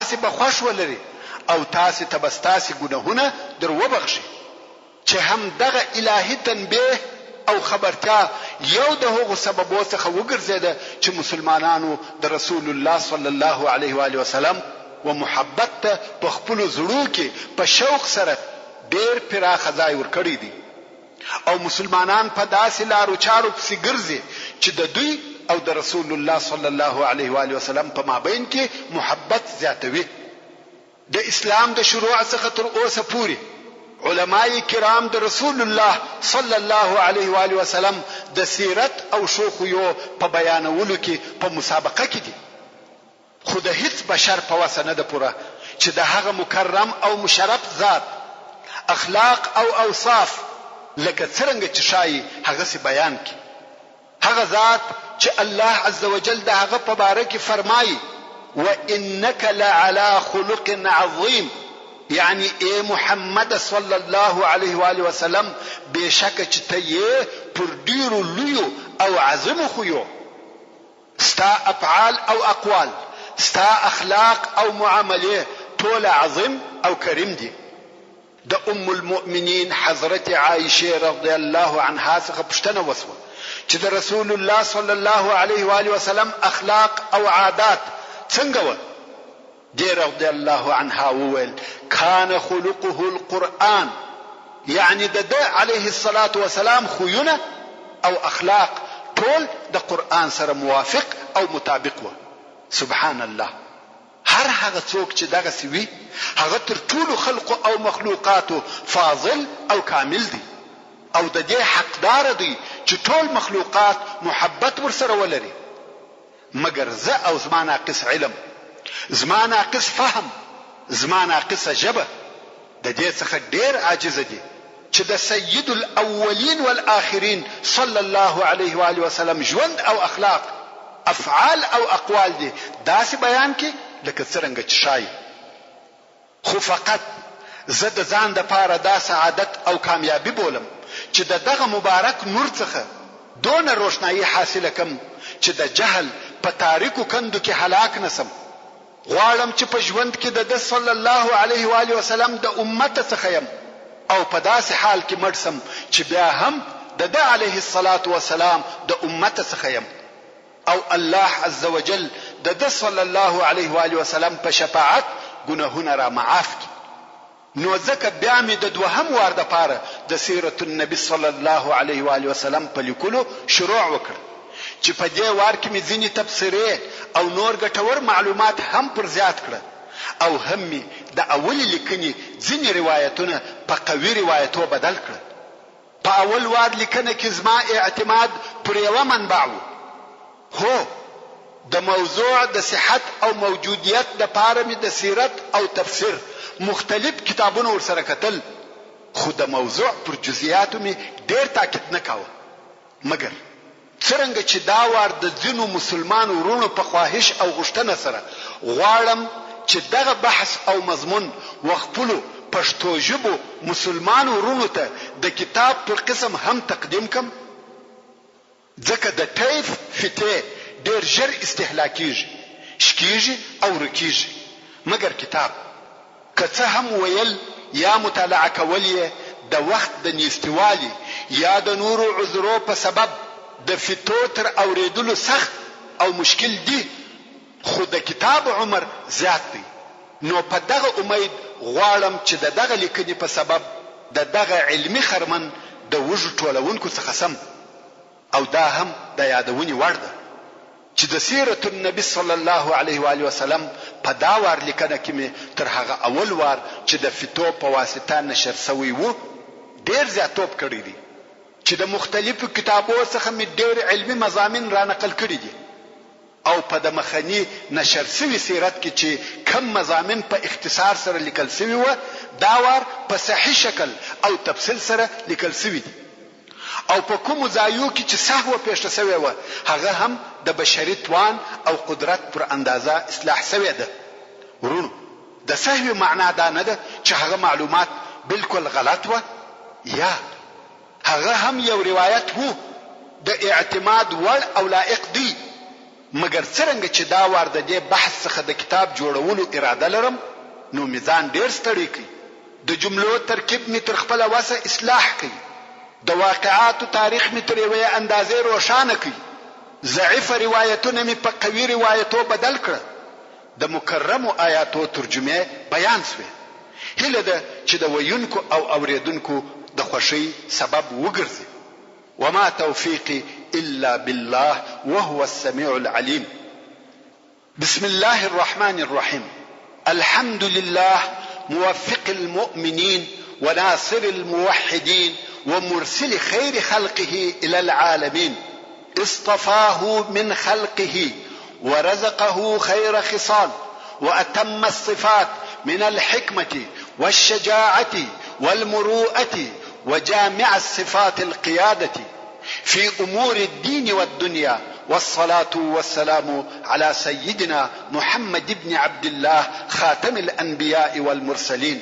تاسې به خوښ ولري او تاسې ته به ستاسې ګنهونه در وبخښي. چې هم دغه الهي تنبیه او خبرتیا یو د هغو سببو څخه وګرځېده چې مسلمانانو د رسول الله صلی الله علیه وآله وسلم و محبت ته په خپلو زړو کې په شوق سره ډېر پراخه ځای ورکړی دی او مسلمانان په داسې لارو چارو پسې ګرځي چې د دوی او د رسول الله صلی الله علیه وآله وسلم په مابین کې محبت زیاتوي. د اسلام د شروع څخه تر اوسه پورې علماء کرام د رسول الله صلی الله علیه و آله وسلم د سیرت او ښو خویو په بیانولو کې په مسابقه کې دي، خو د هیڅ بشر په وسه نه ده پوره چې د هغه مکرم او مشرف ذات اخلاق او اوصاف لکه څرنګه چې ښايي هغسې بیان کړي. هغه ذات چې الله عزوجل د هغه په باره کې فرمايي، وانک لعلی خلق عظیم، یعنی اې محمده صلی الله علیه وآله وسلم بېشکه چې ته یې پر ډېرو لویو او عظیمو خویو، ستا افعال او اقوال، ستا اخلاق او معاملې ټوله عظیم او کریم دي. د ام المؤمنین حضرت عائشې رضی الله عنها څخه پوښتنه وشوه چې د رسول الله صلی الله علیه و آله وسلم اخلاق او عادات څنګه وه؟ دې رضی الله عنها وویل، کان خلقه القرآن، یعنی د ده علیه الصلوة والسلام خویونه او اخلاق ټول د قرآن سره موافق او مطابق وه. سبحان الله. هر هغه څوک چې دغسې وي هغه تر ټولو خلقو او مخلوقاتو فاضل او کامل دی او د دې حقدار دی چې ټول مخلوقات محبت ورسره ولري. مګر زه او زما ناقص علم، زما ناقص فهم، زما ناقصه ژبه د دې څخه ډېر عاجزه دي چې د سید الاولین والآخرین صلی الله علیه وآله وسلم ژوند او اخلاق، افعال او اقوال دې داسې بیان کړي لکه څرنګه چې ښايي. خو فقط زه د ځان لپاره دا سعادت او کامیابي بولم چې د دغه مبارک نور څخه دونه روښنايي حاصله کړم چې د جهل په تاریکو کندو کې هلاک نه شم. غواړم چې په ژوند کې د ده صلی الله علیه و آله وسلم د امته څخه یم او په داسې حال کې مړ شم چې بیا هم د ده علیه الصلوة والسلام د امته څخه یم او الله عزوجل د ده صلی الله علیه و آله وسلم په شفاعت ګناهونه را معاف کړي. نو ځکه بیا مې د دوهم وار دپاره د سیرة النبي صلی الله علیه و آله وسلم په لیکلو شروع وکړه چې په دې وار کې مې ځینې تبصرې او نور ګټور معلومات هم پر زیات کړه او هم مې د اولې لیکنې ځینې روایتونه په قوي روایتو بدل کړه. په اول وار لیکنه کې زما اعتماد پر یوه منبع و. هو! د موضوع د صحت او موجودیت لپاره مې د سیرت او تفسیر مختلف کتابونه ورسره کتل، خو د موضوع پر جزییاتو مې ډېر تاکید نه کاوه. مګر څرنګه چې دا وار د ځینو مسلمانو وروڼو په خواهش او غوښتنه سره غواړم چې دغه بحث او مضمون و خپلو پښتو ژبو مسلمانو وروڼو ته د کتاب پر قسم هم تقدیم کړم، ځکه د ټیف فیتې ډېر ژر استهلاکېږي، شکېږي او ورکېږي، مګر کتاب که څه هم ویل یا مطالعه کول یې د وخت د نیستیوالي یا د نورو عذرو په سبب د فیتو تر اورېدلو سخت او مشکل دي، خو د کتاب عمر زیات دی، نو په دغه امید غواړم چې د دغه لیکنې په سبب د دغه علمي خرمن د وږو ټولونکو څخه شم او دا هم د یادونې وړ ده چې د سیرة النبي صلی الله علیه وآله وسلم په دا وار لیکنه کې مې تر هغه اول وار چې د فتو په واسطه نشر شوی وو ډېر زیاتوب کړی دی چې د مختلفو کتابو څخه مې ډېر علمي مضامین رانقل کړي دي. او په د مخني نشر سوي سیرت کي چي کوم مضامین په اختصار سره لیکل سوي وه دا وار په صحیح شکل او تفصیل سره لیکل سوي دي او په کومو ځایو کي چي سهوه پېښه سوې وه هغه هم د بشري توان او قدرت پر اندازه اصلاح سوې ده. وروڼو! د سهوې معنا دا نه ده چي هغه معلومات بالکل غلط وه یا هغه هم یو روایت وو د اعتماد وړ او لایق دی. مګر څرنګه چې دا وار د دې بحث څخه د کتاب جوړولو اراده لرم نو مې ځان ډېر ستړی کړ. د جملو ترکیب مې تر خپله وسه اصلاح کړ. د واقعاتو تاریخ مې تر یوې اندازې روښانه کړ. ضعیفه روایتونه مې په قوي روایتو بدل کړه. د مکرمو آیاتو ترجمې بیان شوې. هیله ده چې د ویونکو او اورېدونکو د خوښۍ سبب وګرځي. وما توفیقی الا بالله وهو السمیع العلیم. بسم الله الرحمن الرحیم الحمد لله موفق المؤمنین وناصر الموحدین ومرسل خیر خلقه الى العالمین اصطفاه من خلقه ورزقه خير خصال وأتم الصفات من الحكمة والشجاعة والمروءة وجامع الصفات القيادة في أمور الدين والدنيا والصلاة والسلام على سيدنا محمد بن عبد الله خاتم الأنبياء والمرسلين.